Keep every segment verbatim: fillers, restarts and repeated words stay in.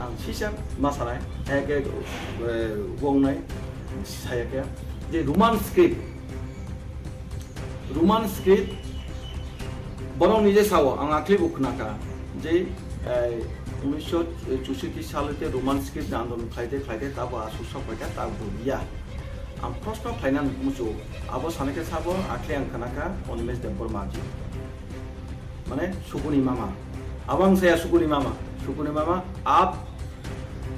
Ang sisa ma sanai, eke, eh, wng nai, saya khe, je Roman script, Roman script, borok nije sao, ang akhli bo khna kha, je, eh, unisho chusoti salo te Roman script ni andolon khlaite khlaite tabo aswk sok pai kha, tabo ya. Ang proshno khlaina muchungo, abo sanai khe sabo, akhli ang khna kha, Animesh Debbarma ji. Mane, Sukuni mama. Abo ang saya Sukuni mama. Sukuni mama, aap,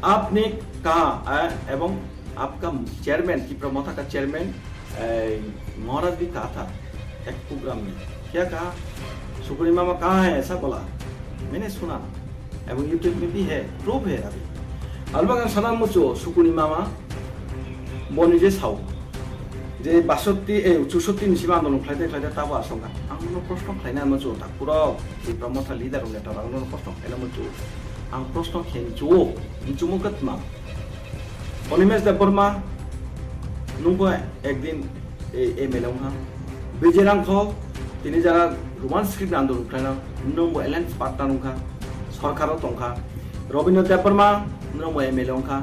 aapne kaha, eh, ebong aapka chairman, Tipra Motha ka chairman, eh, Maharaj bhi kaha tha, ek program mein. Kya kaha? Sukuni mama kaha hai, aisa bola? Maine suna. Ebong YouTube mein bhi hai, proof hai abhi. Alba ang sana muchungo, Sukuni mama, bo nije sao. Je basotti, eh, chusotti ni simi andolon khlaite khlaite tabo aswk kha. Ang bono proshno khlaina muchungo, takhurok, Tipra Motha leader rok neta rok, ang bono proshno khlaina muchungo. Ang proshno khe muchungo, muchungo kwtma. Animesh Debbarma, nwng bo ekdin, eh, M L A wngkha. Vijay Rangkhol, tini jara Roman script ni andolon khlaina, nwng bo alliance partner wngkha, sorkaro tongkha. Rabindra Debbarma, nwng bo M L A wngkha,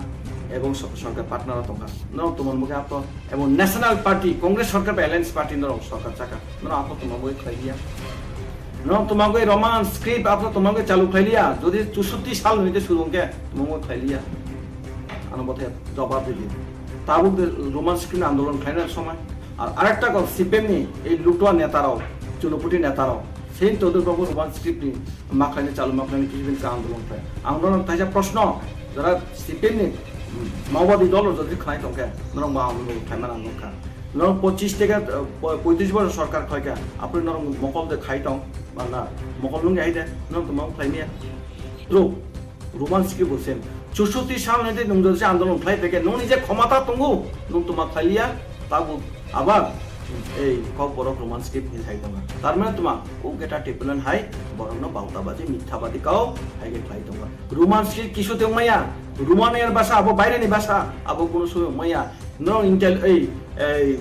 ebong so-, sorkar partner o tongkha. Nwng tomon bo khe apo, ebong National Party, Congress sorkar bai alliance party norok sorkar chakha. Nwng apo tomon bo khlai liya. Nwng tomon bo Roman script apo tomon bo chalu khlai liya. Jodi chusotti sal ni te suru hwnkhe tomon bo khlai liya. Ano bothe jawab di. Tabuk de Roman script ni andolon khlaina somai. Ar arekta kok C P M ni ei lutua neta rok, chunuputi neta rok, sei todu babu Roman script ni ma khlaina chalu ma khlaina kisu din ka andolon khlai. Ang norok taisa proshno, jara C P M ni, mm, Maobadik dol rok jodi khlai tongkhe, norok ma andolon khlai mana nukha. Norok pochis teke, eh, po-, poitris bosor sorkar khlaikha, apre norok mokol de khai tong, mana mokol nungya hai de, norok tongma khlai niya. True. Roman script bo same. Chusoti sal ni tei nwng jodi se andolon khlai phaikhe, nwng ni je khomata tongo, nwng tuma khlai liya, tabuk abar ei kok borok Roman script ni sai tongo. Tar mane tuma o geta tipilan hai borok no bauta baji, mitha badi kau hai khe khlai tongo. Roman script kisu tong maya, Roman er basa abo baire ni basa, abo kunu soi maya. Nwng intel ei, ei,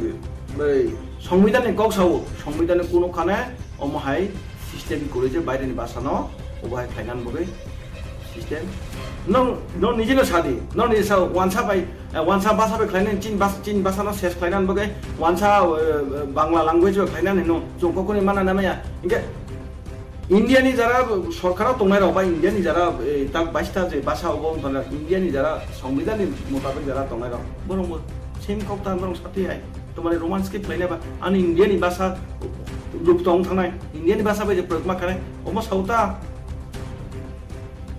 ei, Songbidan ni kok sao, Songbidan ni kunu khane omo hai system kwrwi je baire ni basa no, obo hai khlai nan bagwi. System. Nong, nong nije no sadi, nong nije sa wansa bai, eh, wansa basa bai khlainani, chin bas-, chin basa no ses khlainani bagwi, wansa, eh, eh, Bangla language bai khlainani no, chwng kokoni mana na maya. Hinkhe India ni jara sorkar o tongnai rok ba India ni jara, eh, tak baista je basa obo wng tongna, India ni jara Songbidan ni mutabik jara tongnai rok, borok bo same kok ta borok sati hai. Tomani Roman script khlainai ba, ani India ni basa luptong thangnai, India ni basa bai je pragma khanai, omo sauta.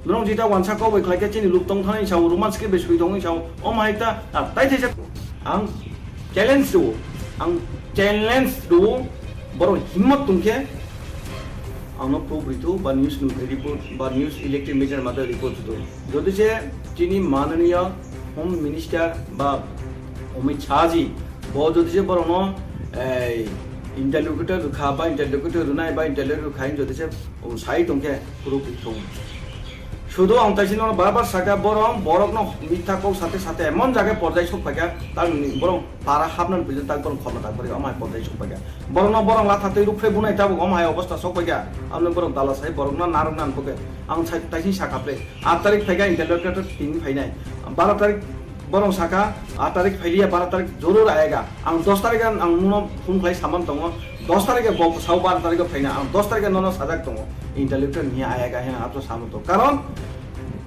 Norok jita wansa kok bai khlai khe chini luptong thani sao, Roman script bai sui tongwi sao, o mahai ta, ah, tai thaisa ang challenge rwo, ang challenge rwo, borok himmat tongkhe ang no proof rito ba news report ba news electric media mata report rito. Jodi se chini mananiya Home Minister ba Amit Shah ji bo jodi se borok no, eh, interlocutor rwkha ba interlocutor rwnai ba interlocutor rwkha jodi se sai tongkhe proof rito. Sudu ang taisino bar bar saka borok, borok no mitha kok sate sate emon jaga porjai sok paikha, tak ni borok para hapnan pujin tak borok khorna tak borok amai porjai sok paikha. Borok no borok latha twi rukre bunai tabuk amai obostha sok paikha. Amne borok dala sai borok no narok nan poke. Ang sai taising saka ple. Aat tarik phaikha interlocutor tini phainai. Baro tarik Borok saka, "Aat tarik phailiya, baro tarik joror ayega." Ang dos tarik ang, ang nono phone khlai saman tongo. Dos tarik bo sao baro tarik phaina, ang dos tarik nono sajak tongo. Interlocutor ni ayega hena apso saman tongo. Karon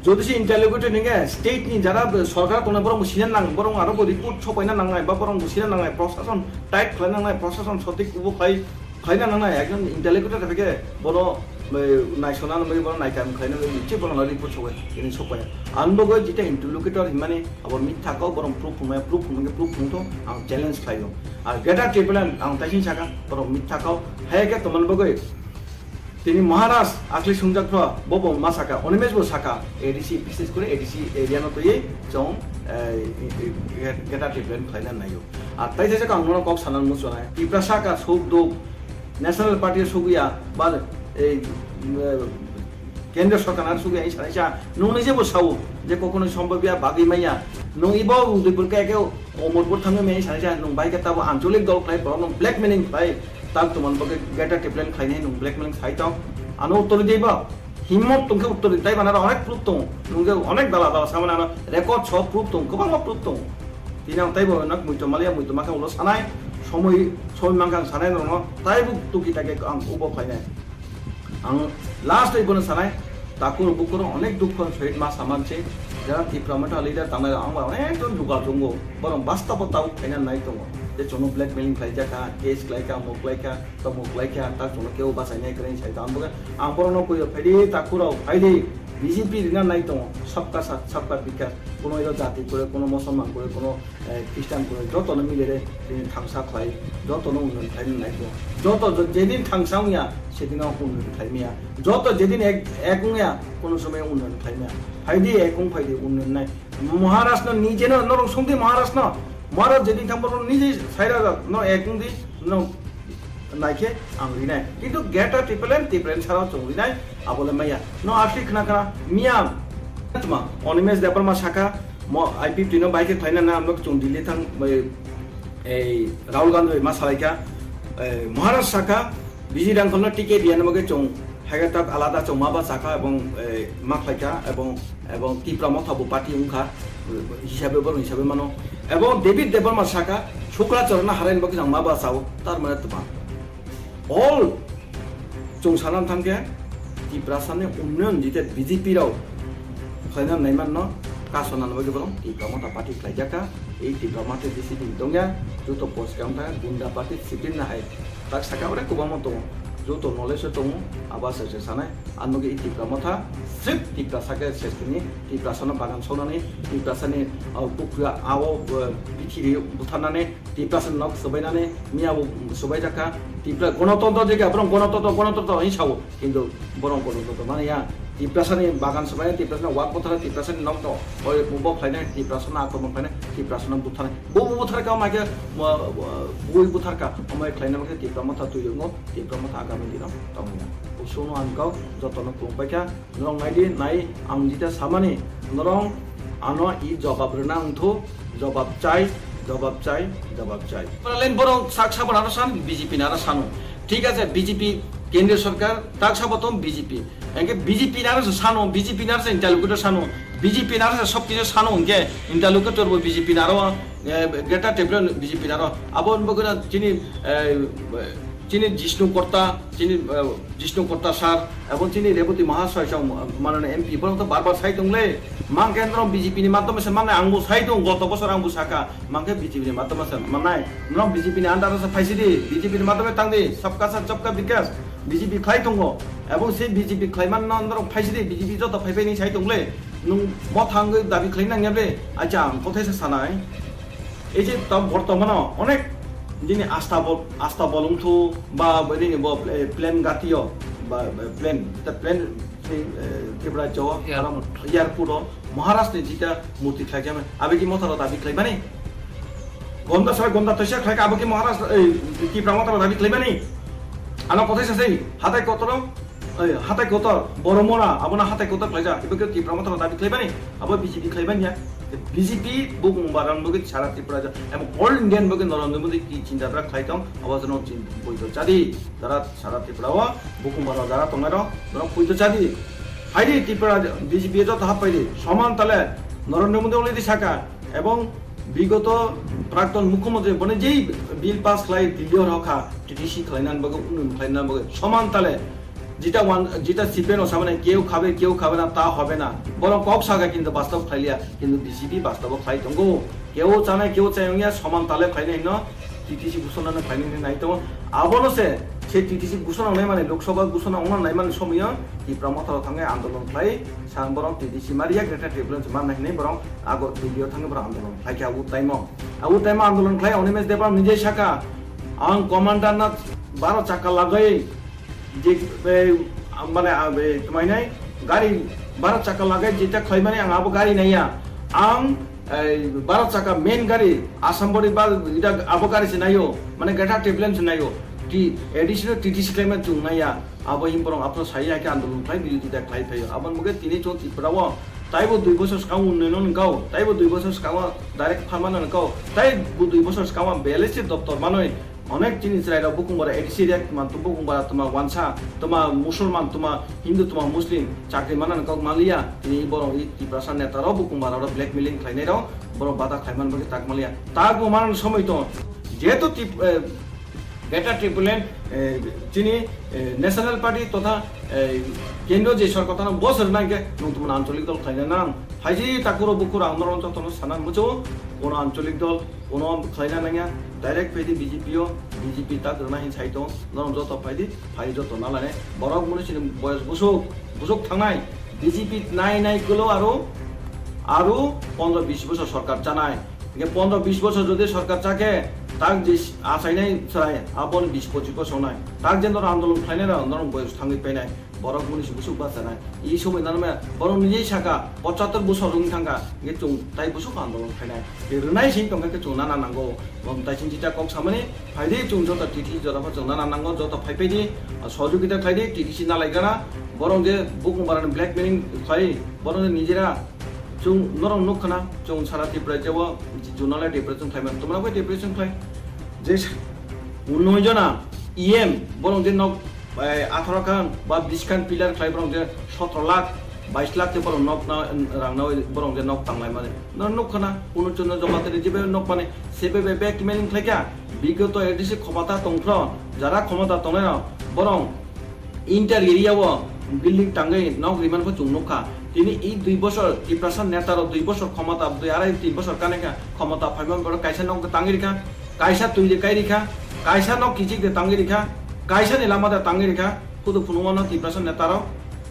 jodi se interlocutor ninge state ni jara sorkar tongnai borok bo sina nang, borok aro bo report sopaina nangnai, ba borok bo sina nangnai, prosason tight khlai nangnai, prosason sotik ubo khlai khlaina nangnai, ekjon interlocutor hai khe bono, eh, naisona nangwi, bono naikha khlaina nangwi, je bono report sokbai, tini sokbai. Ang bo jita interlocutor hinmani abo mitha kok, borok proof phunukmaya, proof phunukmani, proof phunukthung, ang challenge khlaio. Ar Greater Tipraland ang taising saka, borok mitha kok, hai khe tomani bagwi tini Maharaj asli sungjak phro, bo bo ma saka, Animesh bo saka, A D C, bises kore A D C area no twiwi chwng, eh, Greater Tipraland khlaina naio. Ar tai thaisa ang nono kok sana muchunai. Tiprasa ka suk duk, National Party sugya, ba, ei, eh, Kendra Sorkar na sugya, i sanai sa, nung ni jebo sao, je kokno sombobya, bagwi maya. Nung ibo Udaipur ka eke Omorpur thangwi maya, i sanai sa, nung bai ka tabo ancholik dol khlai, borok nung blackmailing khlai, tak tuman bagwi Greater Tipraland khlainai nung blackmailing sai tong. Ano uttor diba? Himmot tongkhe uttor di, taibo naro onek proof tongo. Nwngkhe onek dala dala samani ano record so proof tongo, kwbangma proof tongo. Tini ang taibo nok muitu maliya, muitu makha ulo sanai, somoi, somoi mankha ang sanai norokno, taibo tuki take ang ubo khlainai. Ang last oi bono sanai, takur bukur onek dukho sohit ma samanse, jara Tipra Motha leader tangnai ang bai onek jon dugal tongo, borok bastabo tabuk khaina nai tongo. Je chwngno blackmailing khlaijak kha, case khlaikha, mok khlaikha, Tamo khlaikha, tak chwngno kebo bachainai kwrwi sai tamo bagwi ang borokno koi phaidi, takhurok phaidi, B J P rina nai tongo, sabka sath, sabka bikas, kuno iro jati kwrwi, kuno Musulman kwrwi, kuno, eh, Christian kwrwi, jotono milere tini thangsa khlai, jotono unnayan khlai nai tongo. Joto jo-, jedin thangsa wngya, sedino unnayan khlai maya. Joto jedin ek, ek wngya, kuno somoi unnayan khlai maya. Phaidi, ek wng phaidi, unnayan nai. Maharaj no nije no, norok songdi Maharaj no. Maharaj jedin thang borok nije saira no ek wngdi no naikhe ang rinai. Kintu Greater Tipraland, Tipraland sara chwng rinai, abole maya. No asli khna khna miya. Tma, Animesh Debbarma saka, mo I P F T no bai khe khlaina na, amno chwng Delhi thang, bai, ei Rahul Gandhi bai ma salaikha, ei Maharaj saka, B G Dangkholno ticket riya namo khe chwng haikhe tak alada chwng ma ba chakha ebong, eh, ma khlaikha ebong, ebong Tipra Motha bo party wngkha, eh, hisabe borok hisabe mano. Ebong David Debbarma saka Shukla Charana harai bo khe chwng ma ba chao, tar mane tma. All chwng sana thangkhe Tiprasani unnayan jite B J P rok khlaina naimanno kasona nabo khe borok Tipra Motha party khlaijakha. Ei Tipra Motha discipline tongya, joto post kam thang gunda party discipline na hai. Tak saka ore kwbangma tongo, joto knowledge o tongo, abo se se sanai. Ang nugi Tipra Motha, sip Tipra sake sestini, Tiprasano bagan sonani, Tiprasani, uh, bukra awo, uh, bithi ri butharnani, Tiprasani nok sobainani, miya bo sobai jakha, Tipra gonotontro jega, borok gonotontro, gonotontro hin sao, kintu borok gonotontro mani ya, Tiprasani bagan sobai, Tiprasani wak buthar, Tiprasani nok to, oi bo khlainai, Tiprasano akromon khlainai, Tiprasano butharnai. Bo bo butharka, omo khe, bo, bo, bui butharka, omo khe khlaina bagwi Tipra Motha twi wngo, Tipra Motha agami dino tongya. Bo suno ang kok jotono khulum paikha, norok nai di, nai ang jita samani, norok ano i jawab rwna wngthu, jawab chai, jawab chai, jawab chai. Len borok sak sabo naro san, B J P naro sano. Thik ache, B J P kendriya sarkar, tak sabo tong B J P. Engke B J P naro se sano, B J P naro se interlocutor sano, B J P naro se sob kisu sano, engke interlocutor bo B J P naro, eh, Greater Tipraland B J P naro. Abo wngkha chini, eh, chini Jishnu Kotta, chini, eh, Jishnu Kotta sir, abo chini Rebati Mahasoy song, manani M P, borok to bar bar sai tongle. Mang kendro B J P ni madhyome se mannai, ang bo sai tong, goto bosor ang bo saka, mang khe B J P ni madhyome se mannai. Norok B J P ni under se phaisi di, B J P ni madhyome tang di, sabka sath, sabka bikas. B J P khlai tongo, ebong se B J P khlai manno norok phaisi di, B J P joto phai phai ni sai tongle, nwng mothangwi dabi khlai nangya ble, acha ang kothai se sanai. Ei je ta bortomano onek jini asta bol, asta bolong thu ba rini bo, eh, plane gatio ba, ba plane, ta plane, eh, Tripura jo, Airport. Airport o Maharaj ni jita murti khlai jame, abe ki motharo dabi khlai mani. Gonda sara gonda toisa khlai ka abo ki Maharaj, eh, Tipra Motha dabi khlai mani. Ano kothai sasai, hatai kotoro, eh, hatai kotor, Boromora, abo na hatai kotor khlai ja, ibo ke Tipra Motha dabi khlai mani, abo B J P khlai mani ya. B J P bukung baran bagi sara Tripura ja, em all Indian bagi Narendra Modi ki chinta dra khlai tong, abo jano chin boi to jadi, dara sara Tripura o, bukung baran dara tong ero, dara boi to jadi. Hai di Tripura B J P joto hap pai di, soman tale, Narendra Modi olei di saka, Ebong bigoto prakton mukhyamantri boni jei bill pass khlai Delhi o rokha, T T C khlainani bagwi, unnoyon khlainani bagwi soman tale jita wan, jita C P M no samani keu khabe, keu khabe na, ta hobe na. Borok kok saka kintu bastob khlailiya, kintu B J P bastobo khlai tongo. Keu chanai, keu chai wngya soman tale khlainai hino T T C gusonani khlainani nai tongo. Abono se, se T T C gusonang naimani, Lok Sabha gusonang wngnang naimani somoyo Tipra Motha o thangwi andolon khlai, Sa borok T T C mariya, Greater Tipraland se manna hinwi borok ago Delhi o thangwi borok andolon khlaikha, abo time o. Abo time o andolon khlai Animesh Debbarma nijai saka, ang commander na baro chakka lagwi je, eh, mane, ah, eh, tamainai gari baro chakka lagwi jeta khlaimani ang abo gari naiya. Ang, eh, baro chakka main gari Assam body ba ida abo gari se naio, mane Greater Tipraland se naio. T-, additional T T C khlaimani chwng naiya. Abo him borok aphano sai ya khe andolon khlai, birodita khlai phaio. Aboni bagwi tini chwng Tripura o taibo dui bosor swkang unnoyon wngkha, taibo dui bosor swkango direct pharmani wngkha, taibo dui bosor swkango B L S C doptor manwi Onek chini chwrairok bukung bara A D C react man, bukung bara tuma wansa, tuma Musulman, tuma Hindu, tuma Muslim, chakri manani kok manliya, tini borok i Tiprasa netarok bukung bara oro blackmailing khlainairok, borok bata khlaiman bagwi tak manliya. Tak bo manani somoi tongo. Jehetu Tip-, eh, Greater Tipraland, eh, chini, eh, National Party totha, eh, kendro je sorkar tano bosor nangkhe nwng tuma ancholik dol khlaina nang. Phaidi takuro bukuro ang norok jotono sana muchungo, kono ancholik dol, kono khlaina nangya, direct phaidi B J P o, B J P tak rwna hin sai tong, norok joto phaidi, phai joto nalane. Borok muni sini boyos busuk, busuk thangnai, B J P nai nai kwlo aro, aro pondro bis bosor sorkar chanai. Hingke pondro bis bosor jodi sorkar chakhe, tak je achainai chwrai, aboni bis pochis bosor nai. Tak je norok andolon khlainai rok, norok boyos thangwi painai. Borok muni si busuk bachanai. I somoi nang maya, borok nini saka, pochattor bosor wng thangkha, hingke chwng tai busuk andolon khainai. Tei rwnai sing tongkha khe chwng nana nango. Bo tai sing jita kok samani, phaidi chwng joto T T C jora pha chwng nana nango, joto phai phaidi, ah, sohojogita khlaidi, T T C nalai gana. Borok je bukung barani blackmailing khlai, borok je nijera chwng norok nuk khana, chwng sara Tripura jebo zonal depression khlai man, tomra bai depression khlai. Je noi jona E M, borok je nok, eh, atharo khan ba bis khan pillar khlai borok je sotro lakh, bais lakh te borok nok na, rang na borok je nok tanglai mani. Norok nuk khana, kunu chwngno joma tari jibe nok mani, sebe be blackmailing khlai kha, bigoto A D C khomata tongphro, jara khomata tongnai rok, borok inter area o building tangwi nok riman pho chwng nukha. Tini i dui bosor Tiprasa neta rok dui bosor khomota, dui arai tin bosor kanai kha khomota phaiman borok kaisa nok tangwi rikha, kaisa twi de kai rikha, kaisa nok kichik de tangwi rikha, kaisa ni lama de tangwi rikha. Kudu phunukmano Tiprasa neta rok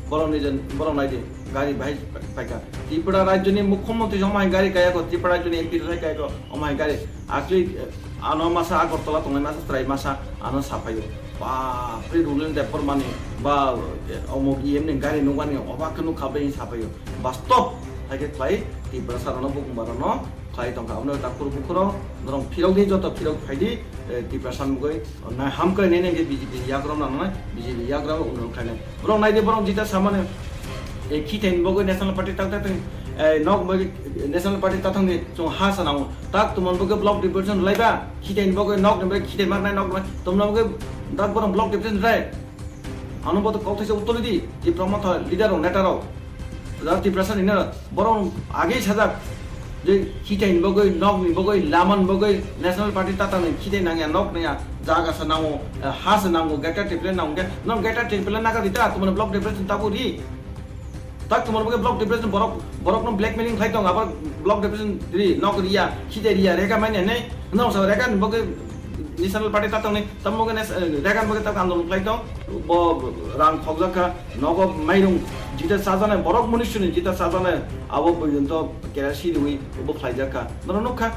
borok ni je borok nai di gari bahai paikha. Tripura rajyo ni mukhyamantri omo hai gari kaya kho, Tripura rajyo ni M P rok hai kaya kho omo hai gari. Actually, ano masa Agartala tongnai masa chwrai masa ano saphaio. Bapre, Ruling Debbarmani ba, eh, omok E M ni gari nukmani obak khe nukha bai saphaio. Bastob hai khe khlai Tiprasa rokno bukung barokno khlai tongkha. Aboni takhur bukhuro norok phirok di, joto phirok phai di, eh, Tiprasa mugwi na ham khlai nai nai khe B J P yagra nangnai, B J P yagra unnol khlai nai. Borok nai di, borok jita samani, eh, khithai ni bagwi National Party tak tak tang, eh, nok bagwi National Party tak tang di chwng ha sana. Tak tumon bo khe block division laiba, khitai ni bagwi nok ni bagwi khitai marnai nok ni bagwi, tomno bagwi dak borok block division rai. Ano bo to kok thaisa uttor di, Tipra Motha leader rok, neta rok. Da Tiprasa ni na borok age sajak je khitai ni bagwi, nok ni bagwi, lama ni bagwi, National Party tata ni khitai nangya, nok nangya, jaga sa nango, eh, ha sa nango, Greater Tipraland nango khe, nok Greater Tipraland naga di ta, tumon block division tabu ri. Tak tumor bagwi block division borok, borokno blackmailing khlai tong, abo block division ri, nok riya, khide riya, rega manya nei, nok sa rega ni bagwi National Party ta tong ni, tamo bagwi nes-, rega ni bagwi tak andolon khlai tong, bo rang khokjak kha, nogo mairung jita sajana, borok munisuni jita sajana, abo porjonto kerasi riwi bo khlaijak kha, norok nukha.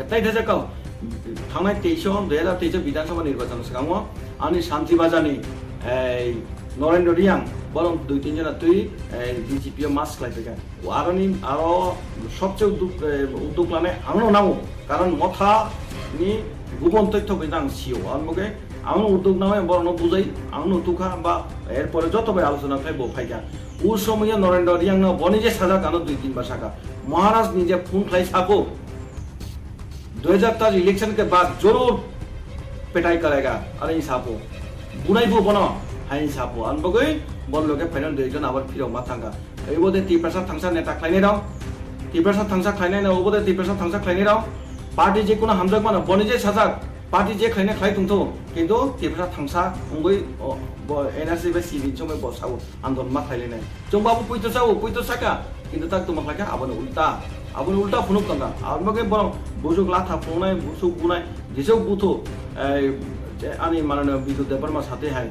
Tei thajak kha, thangnai teisho, dui hajar teisho Bidhan Sabha nirbachon swkango, ani Shanti Bazar ni, ei, Norendra Reang, borok dui tin jona twi, eh, B J P o mas khlai phaikha. Aroni, aro sobse uduk, eh, uduk lanai angno nango. Karon Motha ni gubon toitho bai nang sio. Ang boge, angno uduk nanai borokno bujai, angno tukha ba, er pore joto bai alochona khlai bo phaikha. U somoyo Norendra Reang no boni je sajak ano dui tin bar saka. Maharaj ni je phone khlai sako. Dui hajar teis election ke baad jarur pitai karega, ani sapo. Bunai bo bono, hai sapo. An bagwi bon loge final dui jon abar phirok ma thangka. Ebo de Tiprasa thangsa neta khlainai rok. Tiprasa thangsa khlainai na, obo de Tiprasa thangsa khlainai rok. Party je kuno hamjak mano, boni je sajak, party je khlainai khlai tongtho. Kintu Tiprasa thangsa wngwi, o, bo N R C bai C B somoi bo sao. Andon ma khlailainai. Chwng babu puito sao, puito saka. Kintu tak tuma khlaikha aboni ulta. Aboni ulta phunuk tongkha. Aboni bagwi borok busuk latha phunuknai, busuk bunai, jesok buthu, eh, je ani manano Bidhu Debbarma satwi hai.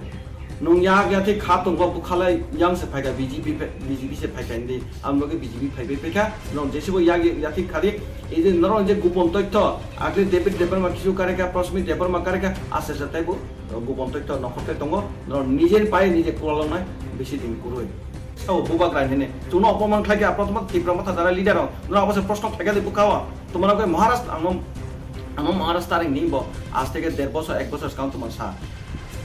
Nwng yak yathik kha tongkha bukhalai yang se phaikha B J P phe-, B J P se phaikha hindi. Aboni bagwi B J P phaibai phaikha. Nwng jesebo yak yathik khadi. Ei je norok je gupon toitho, akli David Debbarma kisu karikha, Prasmit Debbarma karikha, ase se taibo. Gopon toitho nokhor tei tongo, norok nijer pai nije kulaloknai bisi din kwrwi. Sao bubagra hini chwngno opoman khlaikha, prothoma Tipra Motha jara leader rok, norok abosa proshno khlaikha de bwkhao. Tomorok khe Maharaj, ano, ano Maharaj tarik ni bo aste khe der bosor, ek bosor swkang tomar sa.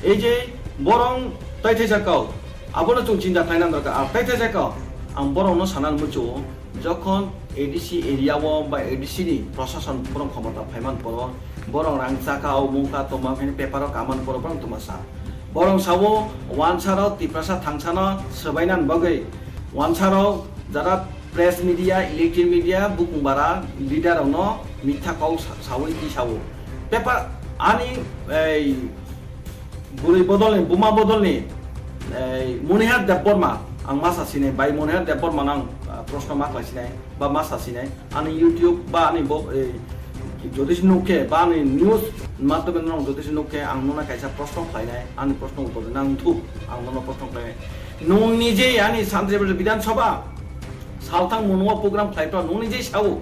Ei je borong tai thaisa kau, abono chwng chinta khlaina dorkar. Ar tai thaisa kau, Ang borokno sana muchungo, jokhon A D C area o ba A D C ni prosason borok khomota phaiman poro, borok rang chaka o mungka tongma phai paper o kaman poro borok tongma sa. Borok sao wansa rok Tiprasa thangsano swbainani bagwi wansa rok jara press media, electronic media, bukung bara leader rokno mitha kok sa-, sawi twi sao. Paper ani ei bwrwi bodolni, buma bodolni, ei, Monihar Debbarma, ang masa sinai, bai Monihar Debbarma nang, ah, proshno ma khlai sinai, ba masa sinai, ani YouTube ba ani bo, ei, jodi se nuk khe, ba ani news matome nang jodi se nuk khe, ang nuna kaisa proshno khlainai, ani proshno uttor nang thuk, ang nuna proshno khlainai. Nung nije ani Santri Bidhan Sabha, salthang mungo program khlai to, nung nije sao,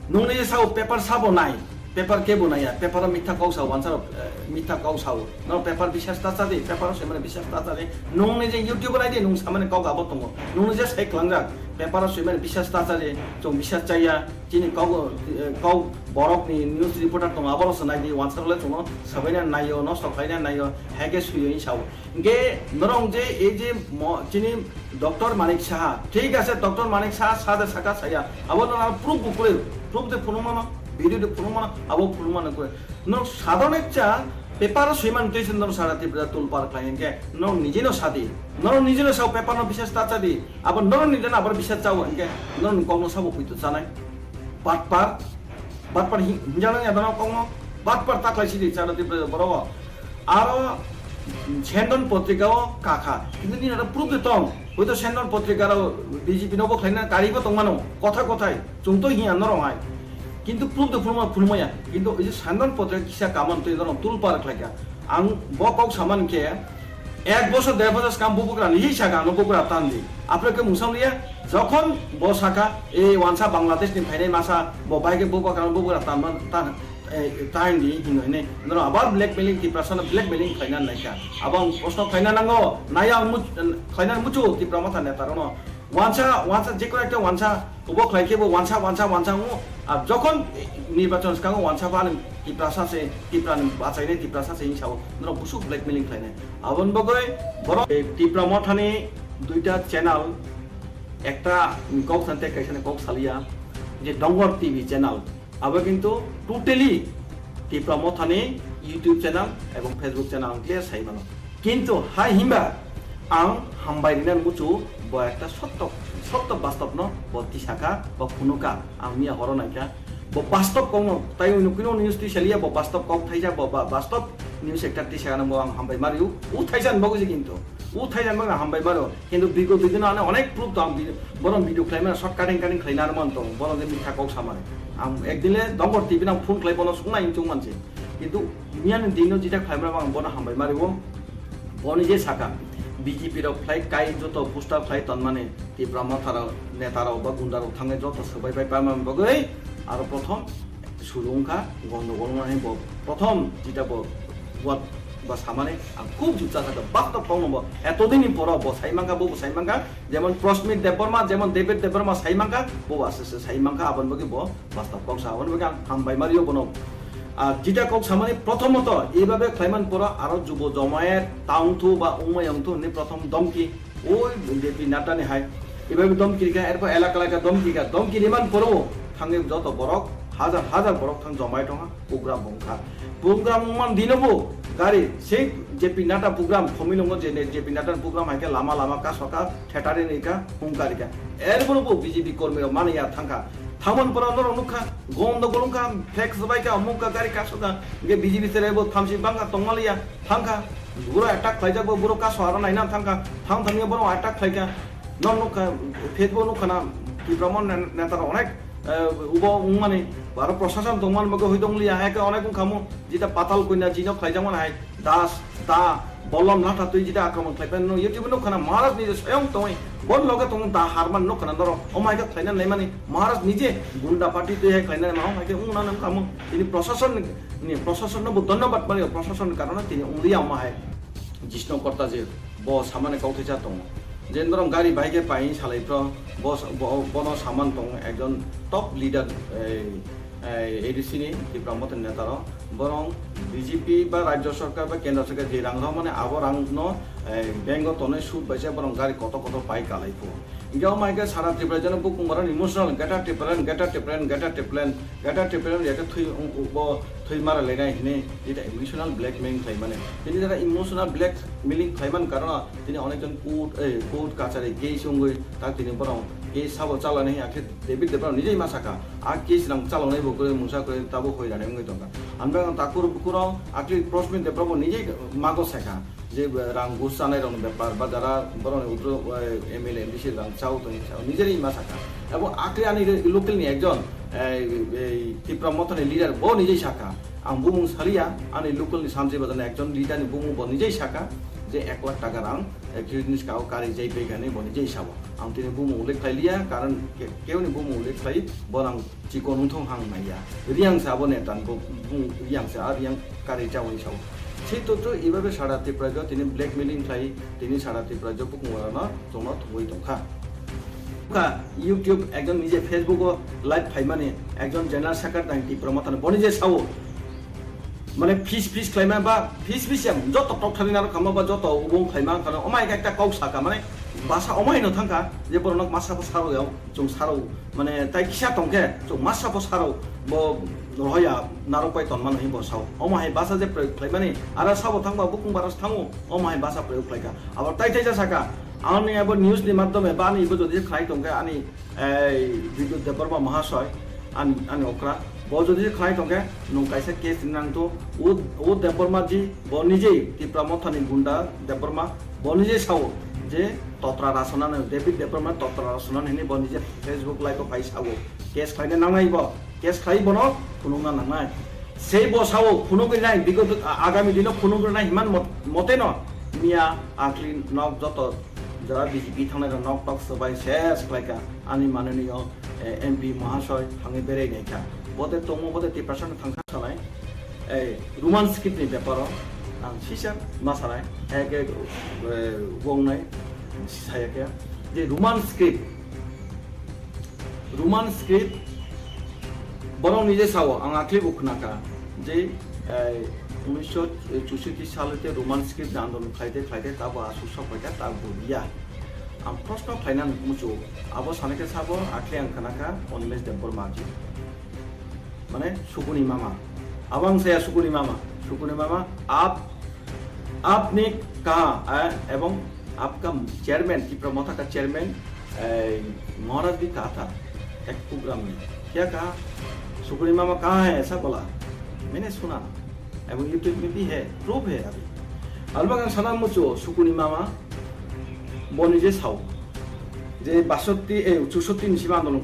nung nije sao, paper sabo nai. Paper kebo naiya, paper o mitha kok sao, wansa rok, eh, mitha kok sao. No paper bisas ta chadi, paper o semane bisas ta chadi. Nung ni je YouTube nai di, nung samane kok abo tongo. Nung ni je sai klangjak, paper o semane bisas ta chadi, chong bisas chaya. Chini kok, eh, kok borok ni news reporter tongo, abo rok se nai di, wansa rok le chongo, sabaina naio, nosto khlaina naio, hege suyo in sao. Hingke norok je ei je mo-, chini Doctor Manik Saha, thik ase, Doctor Manik Saha sade saka saya, abo no proof bo kwrwi, proof de phunuk mano, video de phunuk mano, abo phunuk mano kwrwi. No sadon ekcha paper o swiman twi sin no sara Tripura tulpar khlai hingke no nije no sadi, no nije no sao paper no bisas ta chadi, abo no nije no abar bisas chao hingke no kok no sabo puitu chanai, patpar. Batpar hi-, hinjana ya dana kongno, batpar taklai sidi chana Tripura borok o. Aro Sendon Potrika o kakha. Kintu nini aro proof de tong. Hoito Sendon Potrika ro B J P no bo khlaina kari bo tongmano. Kotha kothai. Chwng to hiya norong hai. Kintu proof de phunuma phunumaya. Kintu oi je Sendon Potrika kisa kaman twi norong tulpar khlaika. Ang bo kok saman khe, ek bosor, der bosor skang bubugra ni hi saka ano bubugra tan di. Apre ke mungsang liya, jokhon bo saka, e wansa Bangladesh ni phainai masa, bo bai ke bubugra, bubugra tan man, tan, e, tan di, hino hine. Noro abar blackmailing, Tiprasa no blackmailing khlaina naikha. Abo ang proshno khlaina nango, naya ang much-, khlaina muchu, Tipra Motha neta rono. Wansa, wansa, je kono ekta wansa, obo khlai khe bo wansa, wansa, wansa wngo. Ar jokhon nirbachon swkango wansa ba nang Tiprasa se, Tipra ni bachainai Tiprasa se hinwi sao, norok busuk blackmailing khlainai. Aboni bagwi borok, eh, Tipra Mothani duita channel, ekta kok sante kaisa ni kok saliya, je Dongor T V channel. Abo kintu totally Tipra Mothani YouTube channel ebong Facebook channel ang clear sai mano. Kintu hai himba ang hambai rina muchu bo ekta sotto, sotto bastobno bo tisaka, bo phunuka, ang miya horo naikha. Bo bastob kokno tai uni kunu news twi saliya, bo bastob kok thaisa, bo ba-, bastob news ekta tisaka nang bo ang hambai mario. U thaisa ni bagwi se kintu. U thaisa ni bagwi hambai mario. Kintu bigo bidino ano onek proof tong, bi-, bono video khlaimano short cutting cutting khlaina ano man tong, bono je mitha kok samani. Ang ekdin le Dongor T V nang phone khlai bono sukna inchung manse. Kintu miyani dino jita khlaimano ang bono hambai mario. Boni je saka, B J P rok khlai kai joto poster khlai tonmani, Tipra Motha rok, neta rok ba gunda rok thangwi joto swbai bai pamani bagwi aro prothom suru wngkha, gondogol wngnani bo prothom jita bo buat ba samani ang khub jukcha kha, baktop kokno bo etodini poro bo sai mankha, bo bo sai mankha, jemon Prosmit Debbarma, jemon David Debbarma sai mankha, bo bo aswk se sai mankha, aboni bagwi bo baktop kok sa, aboni bagwi ang hambai mario bono. Ar jita kok samani prothomoto eibabe khlaiman poro aro jubo jomayet ta wngthu ba wngmai wngthu hinwi prothom domki. Oi, J P Nadda ni hai. Ibai domki rikha, erpor elaka elaka domki rikha. Domki riman poro thangwi joto borok hajar hajar borok thang jomai tongha, program wngkha. Program wngman dino bo gari sei J P Nadda program, Khumulwngo je J P Nadda program hai khe lama lama kasoka, theater ni rikha, wngka rikha. Erpor bo B J P kormi rok mani ya thangkha. Thangman poro norok nukha, gondogol wngkha, flex bai kha, wngkha gari kasoka. Hingke B J P serai bo thamsi bangkha tongmaliya. Thangkha, buro attack khlaijak bo, buro kaso aro naina thangkha, thang thangya bono attack khlaikha, non nukha, Facebook nukha na, Tipra Motha ne-, neta rok onek, eh, ubo wngmani, aro prosason tongmani bagwi hoi tongliya, hai khe onek wngkhamu, jita Patal Kanya jino khlaijakmani hai, Das, Da, Bolom, Latha twi jita akromon khlaipai no, YouTube nukha na, Maharaj ni swayong tongwi, bon loge tongwi Da harman nukha na norok, omo hai khe khlaina naimani, Maharaj nije gunda party twi hai khlaina naimani, omo hai khe wngna nukhamu, tini prosason ni ni prosason no bo dhonyobad mani, prosason ni karone tini wnglia omo hai Jishnu Korta je bo samani kok thaisa tongo. Je norok gari bai khe pai salai pro bo, bo, bono saman tongo ekjon top leader, ei, ei, A D C ni Tipra Motha ni neta rok. Borok B J P ba Rajya Sarkar ba Kendra Sarkar je rang rw mani abo rang no, ei, bank o tonwi sud bai se borok gari kotor kotor pai kalai pho. Hinkhe omo hai khe sara Tripura jano bukung borok emotional, greater Tipraland, greater Tipraland, greater Tipraland, greater Tipraland ya khe thwi, bo thwi mara lenai hinwi ita emotional blackmail khlai mani. Tini jara emotional blackmailing khlai man karon tini onek jon court, eh, court kachari case wngwi tak tini borok case sabo chalani hiya khe David Debbarma nijai ma saka. A case rang chalonai bo kwrwi mungsa kwrwi tabuk hoi rani wngwi tongkha. Ang takur bukurok akli Prashmin Debbarma bo nijai mago saka. Je rang gus chanai rokni bepar ba jara borokni utro, eh, M L A, M D C rang chao tongwi chao nijeri ma saka. Ebo akli ani local ni ekjon, eh, ei Tipra Mothani leader bo nijai saka. Ang bumung saliya, ani local ni Samjai Bazar ni ekjon leader ni bumung bo nijai saka je ek lakh taka rang, eh, kiri ni skao kari jai pegani bo nijai sabo. Ang tini bumung ulik khlai liya, karon ke-, keuni bumung ulik khlai bo nang chikon wngthong hang naiya. Riyang se abo neta bo bung riyang se a riyang kari chawi sao. Sitotro ibabe sara Tripura jo tini blackmailing khlai tini sara Tripura jo bukung warano chongno thungwi tongkha. Kha YouTube ekjon nije Facebook o live phaimani ekjon general secretary Tipra Mothani boni je sao. Mane fis fis khlaima ba fis fis ya joto tok thani naro khama ba joto ubung khlaima khana omai ekta kok saka mane basa omai no thangkha je borok nok masa bo saro ya. Chwng sarok, mane, tai kisa tongkhe, chwng masa pho sarok, bo rohoya narok pai tonmano hinwi bo sao. Omo hai basa je proyog khlaimani, ara sabo thangba bukung bara thango, omo hai basa proyog khlaikha. Abo tai tai ja saka, ani abo news ni madhyome ba ani ibo jodi khlai tongkhe ani, ei, Bidyut Debbarma Mahasoy, ani, ani okra, bo jodi khlai tongkhe, nwng kaisa case rinang to, o, o Debbarma ji, bo nijei Tipra Mothani gunda Debbarma, bo nijei sao je Totra Rasonani, David Debbarma Totra Rasonani hinwi bo nijei Facebook live o phai sao. Case khlaina nangnai bo, case khlai bono phunukna nangnai. Sei bo sao phunugwi nai, bigot a-, agami dino phunugwi nai himan mot-, moteno miya akli nok joto jora B J P thangnai rok nok tok swbai ses khlaikha ani mananiyo, eh, M P Mahasoy thangwi berai naikha. Bote tongmo bote Tiprasano thangkha sanai. Ei, Roman script ni beparo ang sisa ma sanai, hai khe, eh, wng nai saya khe je Roman script, Roman script borok ni je sao ang akli bo khna kha je, ei, unisho chushotti salo te Roman script ni andolon khlai te khlai te tabo aswk sok pai kha ta bo ya. Ang proshno khlaina muchungo, abo sanai khe sabo akli ang khna kha Animesh Debbarma ji. Mane Sukuni mama. Abo ang saya Sukuni mama. Sukuni mama, aap, aapne kaha, eh, ebong aapka chairman, Tipra Motha ka chairman, eh, Maharaj bhi kaha tha ek program mein. Kya kaha? Sukuni mama kaha hai aisa bola? Maine suna. Ebong YouTube mein bhi hai, proof hai abhi. Albag ang sana mucho Sukuni mama, boni je sao. Je basotti, eh, chusotti ni sima andolon